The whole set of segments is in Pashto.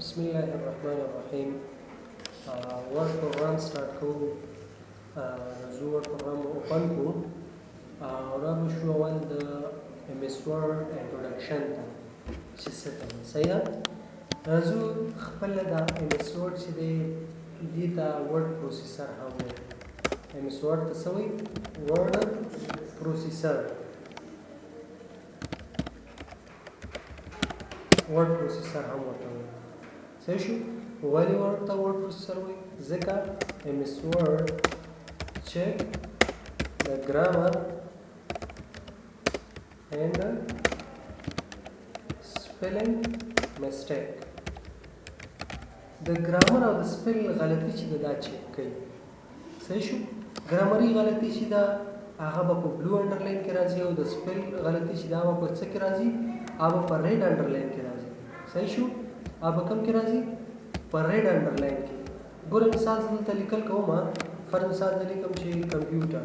بسم الله الرحمن الرحیم. Word program start کوو. زه Word program open کوو او را به شو اول د MS Word introduction ته چې څه ته وایي. صحیح ده. راځو خپله دا MS Word چې دی، دې ته word processor هم وایي. MS Word ته څه وایي؟ Word processor. Word processor هم ورته وایي. صحیح شو. ولې ورته word processor وایي؟ ځکه MS Word check the grammar and spelling mistake. د ګرامر او د spell غلطي چې ده، دا چک کوي. صحیح شو. ګرامري غلطي چې ده، هغه به په blue underline کې راځي او د spell غلطي چې ده، هغه په څه کې راځي؟ هغه په red underline کې راځي. صحیح شو. هغه په کوم کې راځي؟ په red underline کې. ګوره، مثال زه دلته لیکل کوم. فرض مثال زه لیکم چې کمپیوټر،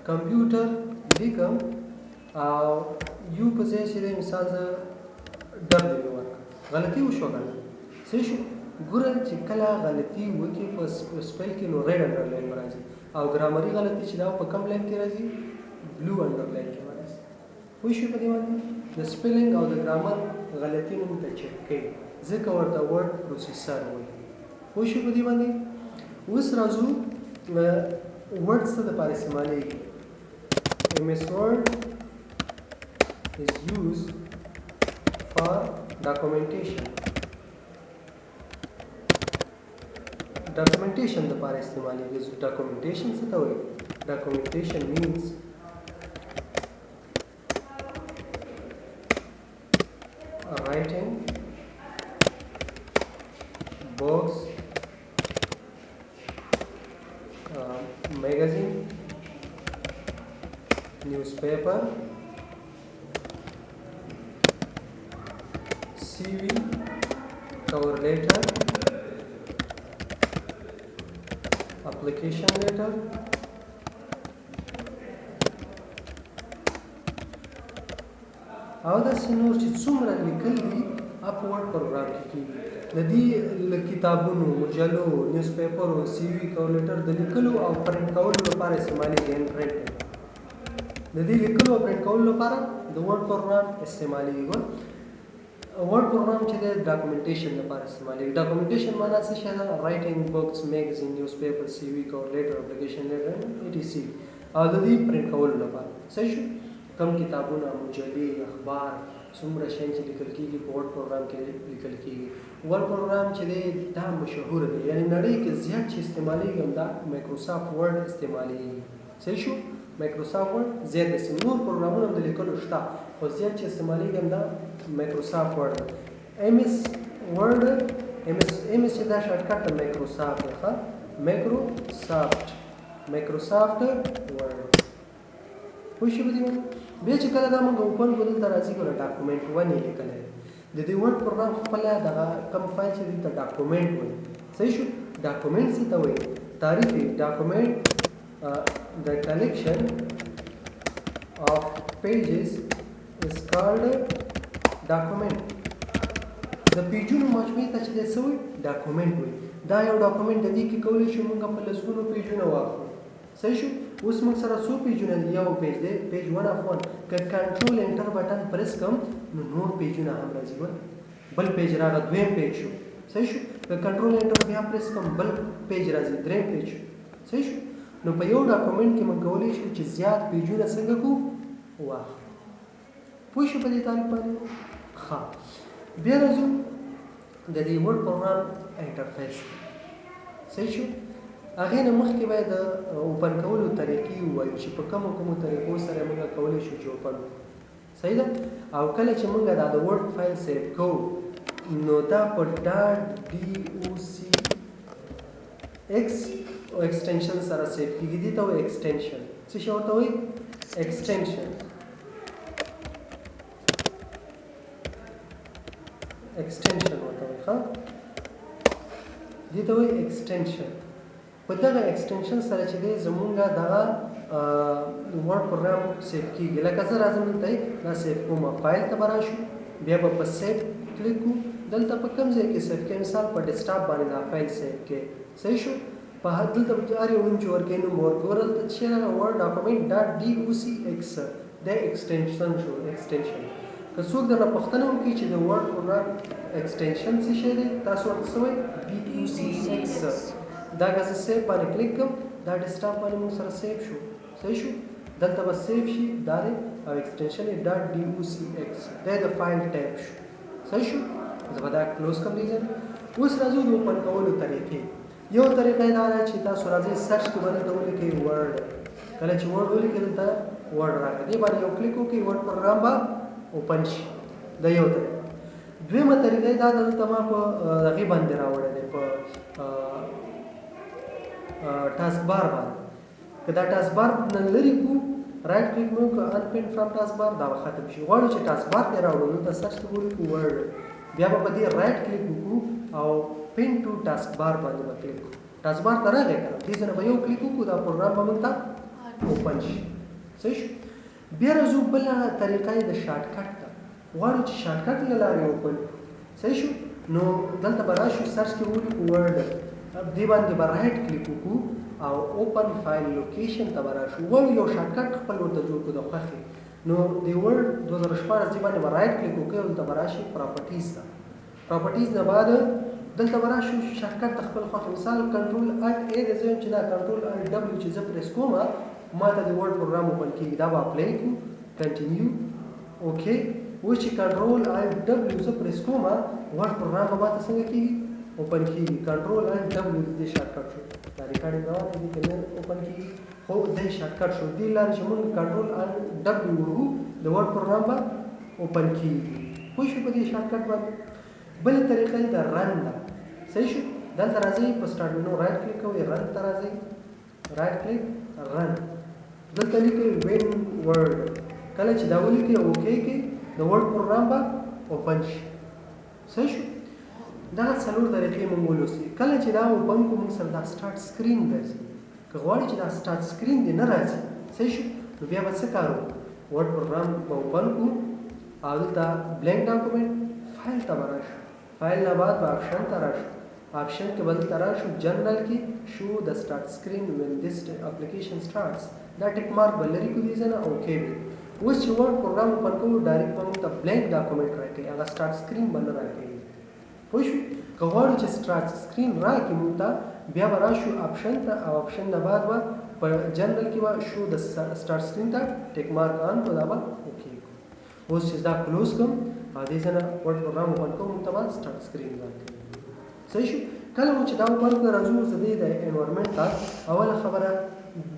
کمپیوټر لیکم او U په ځای چې دی، مثال زه W ورکړم، غلطي وشوه که نه؟ صحیح شو. ګوره چې کله غلطي وکړي په spell کې، نو red underline به راځي او ګرامري غلطي چې دا په کوم line کې راځي؟ Blue underline کې به راځي. پوه شوې په دې باندې؟ د spelling او د ګرامر غلطي مونږ ته چک کوي، ځکه ورته word processor وایي. پوه شوې په دې باندې؟ اوس راځو Word څه دپاره استعمالېږي. MS Word is used for documentation. Documentation د پاره استعمالېږي. Documentation څه ته وایي؟ Documentation means writing books, magazine, newspaper, CV, cover letter, application letter, او داسې نور چې څومره لیکل دي په Word program کې کېږي. د دې له کتابونو، مجلو، newspaper و، CV، cover letter د لیکلو او پرنټ کولو لپاره استعمالېږي. And printing، د دې لیکلو او پرنټ کولو لپاره د Word program استعمالېږي. ګور، Word program چې د documentation لپاره استعمالېږي. Documentation معنا څه شی ده؟ Writing books, magazine, newspaper, CV, cover letter, application letter, etc. او د دې پرنټ کولو لپاره. صحیح شو. کم کتابونه، مجلې، اخبار، څومره شیان چې لیکل کېږي، په Word program کې لیکل کېږي. Word program چې دی، دا مشهور دی، یعنی نړۍ کې زیات چې استعمالېږي هم دا Microsoft Word استعمالېږي. صحیح شو. Microsoft Word زیات استعمال. نور پروګرامونه هم د لیکلو شته، خو زیات چې استعمالېږي هم دا Microsoft Word. MS Word، MS، MS چې دا shortcut د Microsoft دی. ښه، Microsoft Word. پوه شوې په دې باندې؟ بیا چې کله دا موږ open کړو، دلته راځي. ګوره، document one یې لیکلی دی. د دې Word program خپله دغه کوم فایل چې دلته document وایي. صحیح شو. Document څه ته وایي؟ تعریف یې: document, the collection of pages is called document. د پیجونو مجموعې ته چې دی څه وایي؟ Document وایي. دا یو document د دې کې کولی شو موږ په لسګونو پیجونه واخلو. صحیح شو. اوس موږ سره څو پیجونه دي؟ یو page دی، page 1 of 1. که control enter button press کوم، نو نور پیجونه هم راځي. ګور، بل page راغی، دویم page شو. صحیح شو. که control enter بیا پریس کوم، بل page راځي، دریم page شو. صحیح شو. نو په یو document کې موږ کولی شو چې زیات پیجونه څنګه کو واخلو. پوه شو په دې تعریف باندې؟ ښه، بیا راځو د دې Word program interface. صحیح شو. هغې نه مخکې باید د open کولو طریقې ووایو چې په کومو کومو طریقو سره موږ کولی شو چې open کړو. صحیح ده. او کله چې موږ دا د Word file save کوو، نو دا په .docx او extension سره save کېږي. دې ته وایي extension. څه شی ورته وایي؟ Extension. Extension ورته وایي. ښه، دې ته وایي extension. په دغه extension سره چې دی، زمونږ دغه Word program save کیږي. لکه زه راځم دلته دا save کوم، فایل ته به راشو، بیا به په save کلیک کو، دلته په کوم ځای کې سیو کې، مثال په ډیسکټاپ باندې دا فایل سیو کې، صحیح شو. په دلته چې هر یو نوم چې ورکوې نوم ورکړو. ګوره دلته چې راغی ورډ ډاکومنټ ډاټ ډي او سي ایکس، دا اکسټنشن شو. اکسټنشن که څوک درنه پوښتنه وکړي چې د ورډ پروګرام اکسټنشن څه شی دی، تاسو ورته څه وایئ؟ ډي او سي ایکس. دا که زه سیو باندې کلیک کړم، دا ډیسکټاپ باندې موږ سره سیو شو، صحیح شو. دلته به سیو شي دا دی، او اکسټنشن یې ډاټ ډي او سي ایکس، دا د فایل ټایپ شو، صحیح شو. زه به دا کلوز کړم دې ځای. اوس راځو د اوپن کولو طریقې. یو طریقه یې دا ده چې تاسو راځئ سرچ کې به دلته ولیکئ ورډ. کله چې ورډ ولیکئ دلته ورډ راغی، دې باندې یو کلیک وکړئ، ورډ پروګرام به اوپن شي. دا یو طریقه. دویمه طریقه یې دا ده، دلته ما په هغې باندې راوړی دی، په ټاسک بار باندې. که دا ټاسک بار نه لرې کړو، رایټ کلیک مې وکړو، انپین فرام ټاسک بار، دا به ختم شي. غواړو چې ټاسک بار ته یې راوړو، دلته سرچ کې به ولیکو ورډ، بیا به په دې رایټ کلیک وکړو او پین ټو ټاسک بار باندې به کلیک وکړو. ټاسک بار ته راغی که نه، دې ځای نه به یو کلیک وکړو، دا پروګرام به موږ ته اوپن شي، صحیح شو. بیا راځو بله طریقه یې د شارټکټ ده. غواړو چې شارټکټ له لارې اوپن کړو، صحیح شو. نو دلته به راشو سرچ کې ولیکو ورډ، دې باندې به رایټ کلیک وکړو او اوپن فایل لوکیشن ته به راشو. غواړو یو شارټکټ خپل ورته جوړ کړو د خوښې. نو د ورډ 2016 دې باندې به رایټ کلیک وکړو، دلته به راشي پراپرټیز ته. پراپرټیز نه بعد دلته به راشو شارټکټ د خپل خوښې، مثال کنټرول الټ ای دی، زه وایم چې دا کنټرول الټ ډبلیو چې زه پریس کوم ما ته د ورډ پروګرام اوپن کېږي. دا به اپلای کړو، کنټینیو، اوکی. اوس چې کنټرول الټ ډبلیو زه پریس کوم، ورډ پروګرام به ما ته څنګه کېږي؟ اوپن کېږي. کنټرول الټ ډبلیو د دې شارټکټ شو. دا ریکارډینګ روان دی، که نه اوپن کېږي، خو دی شارټکټ شو. دې لارې چې موږ کنټرول الټ ډبلیو وهو، د ورډ پروګرام به اوپن کېږي. پوه شو په دې شارټکټ باندې. بله طریقه یې د رن ده، صحیح شو. دلته راځئ په سټارټ مینو رایټ کلیک کوئ، رن ته راځئ، رایټ کلیک رن، دلته لیکئ وین ورډ. کله چې دا ولیکئ اوکی کړئ، د ورډ پروګرام به اوپن شي، صحیح شو. دغه څلور طریقې موږ ولوستې. کله چې دا اوپن کړو، موږ سره دا سټارټ سکرین راځي. که غواړئ چې دا سټارټ سکرین دې نه راځي، صحیح شو، نو بیا به څه کار وکړو؟ ورډ پروګرام به اوپن کړو او دلته بلانک ډاکومنټ فایل ته به راشو. فایل نه بعد به آپشن ته راشو. آپشن کې به دلته راشو جنرال کې شو د سټارټ سکرین وین دیس اپلیکیشن سټارټس، دا ټیک مارک به لرې کړو دې ځای نه، اوکی به. اوس چې ورډ پروګرام اوپن کوو، ډایرکټ به موږ ته بلانک ډاکومنټ راکوي، هغه سټارټ سکرین به نه راکوي. پوه شو؟ که غواړو چې سټارټ سکرین راکړي موږ ته، بیا به راشو آپشن ته، او آپشن نه بعد به په جنرال کې به شو د سټارټ سکرین ته ټیک مارک آن کړو، دا به اوکی کړو. اوس چې دا کلوز کړم او دې ځای نه ورډ پروګرام اوپن کوم، موږ ته به سټارټ سکرین راکوي، صحیح شو. کله مو چې دا اوپن کړو، راځو اوس د دې د انوایرنمنټ ته. اوله خبره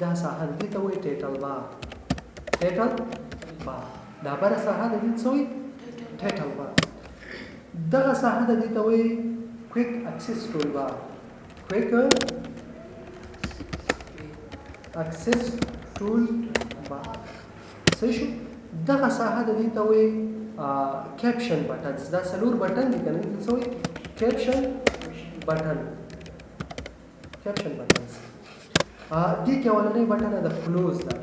دا ساحه دې ته وایي ټایټل بار. ټایټل بار دا بره ساحه د دې څه وایي؟ ټایټل بار. دغه ساحه د دې ته وایي کویک اکسس ټول بار. کویک اکسس ټول بار، صحیح شو. دغه ساحه د دې ته وایي کیپشن بټنز. دا څلور بټن دي که نه، دې ته څه وایي؟ کیپشن بټن. کیپشن بټنز. دې کې اولنۍ بټنه د کلوز ده.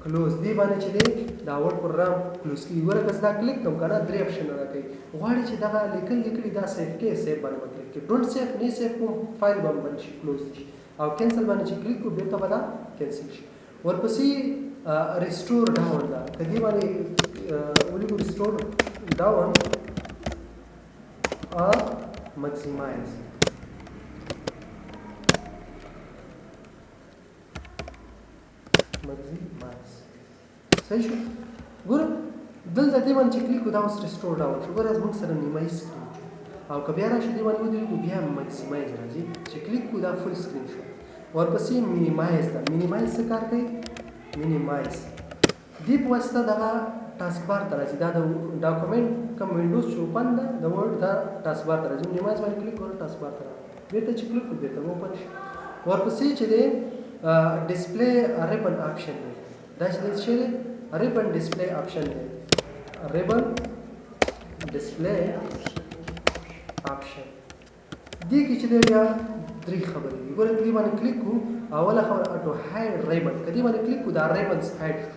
کلوز دې باندې چې دی دا ورډ پروګرام کلوز کېږي. ګوره که زه دا کلیک کړم که نه، درې اپشنونه راکوي. غواړي چې دغه لیکل دې کړي، دا سیف کړي، سیف باندې به کلیک کړي. ډونټ سیف نه سیف کوم، فایل به بند شي، کلوز شي. او کینسل باندې چې کلیک کړو، بېرته به دا کینسل شي. ورپسې ریسټور ډاون ده. که دې باندې ولیکو ریسټور ډاون اور مکسیمایز، مکسیمایز، صحیح شو. ګوره دلته دې باندې چې کلیک کړو، دا اوس ریسټور ډاون شو. ګوره زموږ سره نیمایي سکرین شو. او که بیا راشي دې باندې ودرېږو، بیا مکسیمایز راځي. چې کلیک کړو، دا فول سکرین شو. ورپسې مینیمایز ده. مینیمایز څه کار کوي؟ مینیمایز دې په واسطه دغه ټاسک بار ته راځي. دا د ډاکومنټ کوم وینډوز چې اوپن ده، د ورډ دا ټاسک بار ته راځي. مینیمایز باندې کلیک کړو، ټاسک بار ته راځي. بېرته چې کلیک کړو، بېرته به اوپن شي. ورپسې چې دی ډسپلی ریبن آپشن دی. دا چې دی څه دی؟ ریبن ډسپلی آپشن دی. ریبن ډسپلی آپشن دې کې چې دی بیا درې خبرې دي. ګوره دې باندې کلیک کړو، اوله خبره اټو هایډ ریبن. که دې باندې کلیک کړو، دا ریبنز هایډ شو،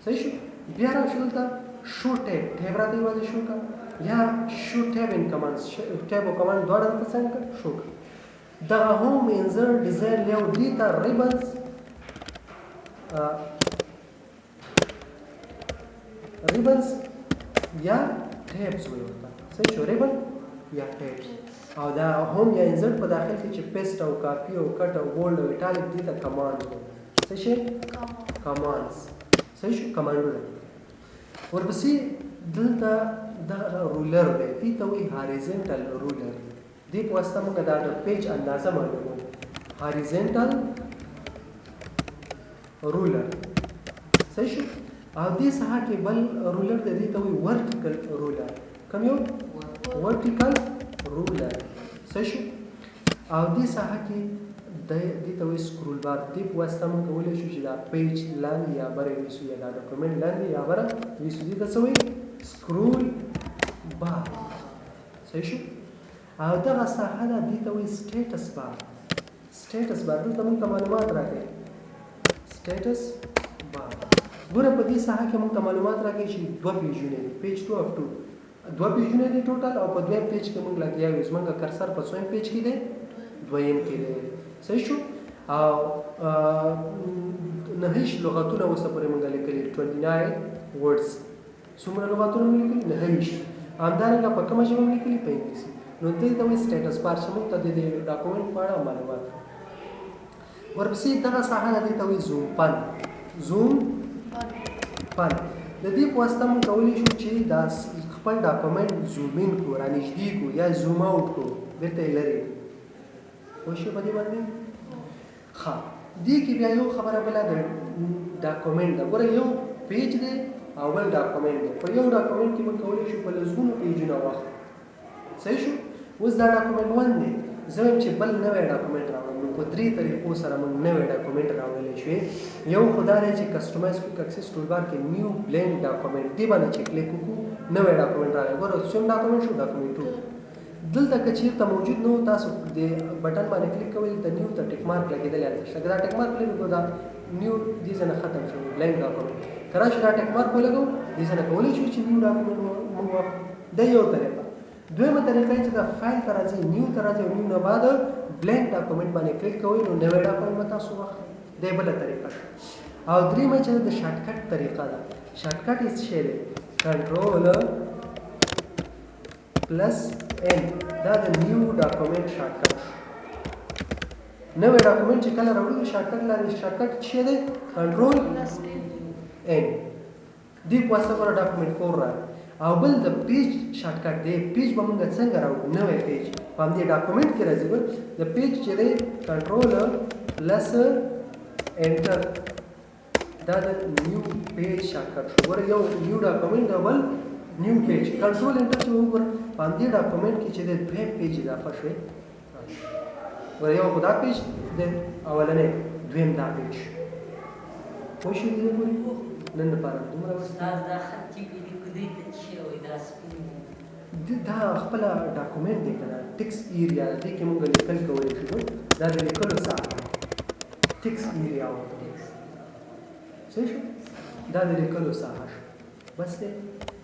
صحیح شو. بیا راشو دلته شو ټیب، ټیب راته یوازې شو کړه. یا show tab and commands، tab او command دواړه درته څنګه شو کړ. دغه home، insert، design، layout، دې ته ribbons، ribbons یا tabs وایي ورته. صحیح شو؟ ribbon یا tabs. او دا home یا insert په داخل کې چې paste او کاپي او cut او bold او italic، دې ته command وایي. څه شی؟ commands. صحیح شو؟ command ونه. ورپسې دلته دا ruler دی، دې ته وایي horizontal ruler. دې په واسطه موږ دا د page اندازه معلوموو، horizontal ruler. صحیح شو؟ او دې ساحه کې بل ruler دی، دې ته وایي vertical ruler. کوم یو؟ vertical ruler. صحیح شو؟ او دې ساحه کې د دې ته وایي scroll bar. دې په واسطه موږ کولی شو چې دا page لاندې یا بره ویسو، یا دا document لاندې یا بره ویسو. دې ته څه وایي؟ scroll bar. صحیح شو؟ او دغه ساحه ده، دې ته وایي status bar. status bar دلته موږ ته معلومات راکوي. status bar، ګوره، په دې ساحه کې موږ ته معلومات راکوي چې دوه page ونه دي، page 2 of 2، دوه page ونه دي total. او په دویم page کې موږ لګیا یو. زمونږ cursor په څویم page کې دی؟ دویم کې دی. صحیح شو؟ او 29 لغتونه اوسه پورې موږ لیکلي، 29 words. څومره لغتونه موږ لیکلي؟ 29. همدارنګه په کومه ژبه موږ لیکلي؟ په انګلیسي. نو دې ته وایي status bar، چې موږ ته د دې document په اړه معلومات. ورپسې دغه ساحه ده، دې ته وایي zoom pane. zoom pane، د دې په واسطه موږ کولی شو چې دا خپل document zoom in کړو، رانږدې کړو، یا zoom out کړو، بیرته یې لرې کړو. پوه شو په دې باندې؟ ښه، دې کې بیا یو خبره بله د document ده. ګوره، یو page دی او بل document دی. په یو document کې موږ کولی شو په لسګونو page ونه واخلو. صحیح شو؟ اوس دا document 1 دی، زه وایم چې بل نوی document راوړم. نو په درې طریقو سره موږ نوی document راوړلی شو. یو خو دا دی چې customize quick access toolbar کې new blank document، دې باندې چې کلیک وکړو، نوی document راغی. ګوره، څوم document شو؟ document 2. دلته که چیرته موجود نو تاسو د button باندې کلیک کوئ، دلته new ته tick mark لګېدلی هلته شته. که دا tick mark لرې کړو، دا new دې ځای نه ختم شو. blank document که راشي، دا tick mark ولګو، دې ځای نه کولی شو چې new document موږ واخلو. دا یو طریقه. دویمه طریقه چې دا فایل ته راځي، new ته راځي، او new نه بعد blank document باندې کلیک کوئ، نو نوی document به تاسو واخلئ. دا بله طریقه شو. او دریمه چې د shortcut طریقه ده. shortcut یې څه شی دی؟ control plus N، دا د new document shortcut شو. نوی document چې کله راوړو، shortcut لري. shortcut څه دی؟ control N. دې په واسطه ګوره document 4 راغی. او بل د page shortcut دی. page به مونږ څنګه راوړو؟ نوی page په همدې document کې راځي. ګور، د page چې دی control plus enter، دا د new page shortcut شو. ګوره، یو new document او بل new page. control enter چې وګوره، په همدې document کې چې دی دویم page اضافه شوی. ګوره، یو خو دا page دی اولنی، دویم دا page. پوه شوې دې پورې؟ نن لپاره دومره بس. استاد، دا خط چې لیکو، دی ته څه وایي؟ دا سپین؟ دا خپله document دی که نه، text area دې کې مونږ لیکل کولی شو. دا د لیکلو ساحه ده، text area ورته. صحیح شو؟ دا د لیکلو ساحه شو، بس دی.